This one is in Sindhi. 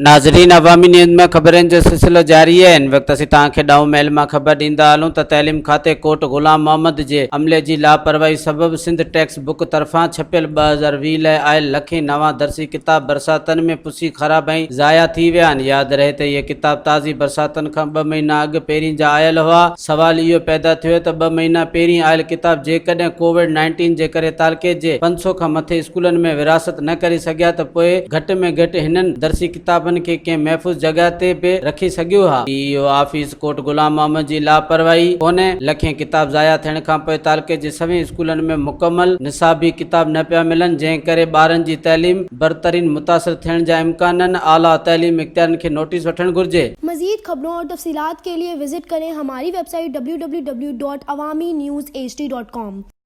ناظرين عوامي نيوز ۾ خبرن جو سلسلو جاري آهي هن وقت اسين توهان کي ڏائون ميل مان خبر ڏيندا هلون ته تعليم کاتي ڪوٽ غلام محمد جي عملي جي لاپرواهي سبب سنڌ ٽيڪسٽ بڪ طرفان ڇپيل 2020 لاء آيل لکين نوان درسي ڪتاب برساتن ۾ پسي خراب ۽ ضايع ٿي ويا آهن ياد رهي ته اهي ڪتاب تازي برساتن کان ٻه مهينا اڳ پهرين جا آيل هئا سوال اهو پيدا ٿيو ته ٻه مهينا پهرين آيل ڪتاب جيڪڏهن ڪووڊ 19 جي ڪري تعلقي جي 500 کان مٿي اسڪولن ۾ ورهاست نه ڪري سگهيا ته پوء گهٽ ۾ گهٽ هنن درسي ڪتابن کي ڪنهن محفوظ جڳهه تي به رکي سگهيو ها. D E O office Kot Ghulam Muhammad جي لاپرواهي ڪونهي، لکين ڪتاب ضايع ٿيڻ کانپوء تعلقي جي سوين اسڪولن ۾ مڪمل نصابي ڪتاب نه پيا ملن جنهن ڪري ٻارن جي تعليم برترين متاثر ٿيڻ جا امڪان آهن، اعليٰ تعليم اختيارين کي نوٽيس وٺڻ گهرجي. مزيد خبرون اور تفصيلات کے لئے وزٽ ڪرين ھماري web site www.awamiNewsHD.com.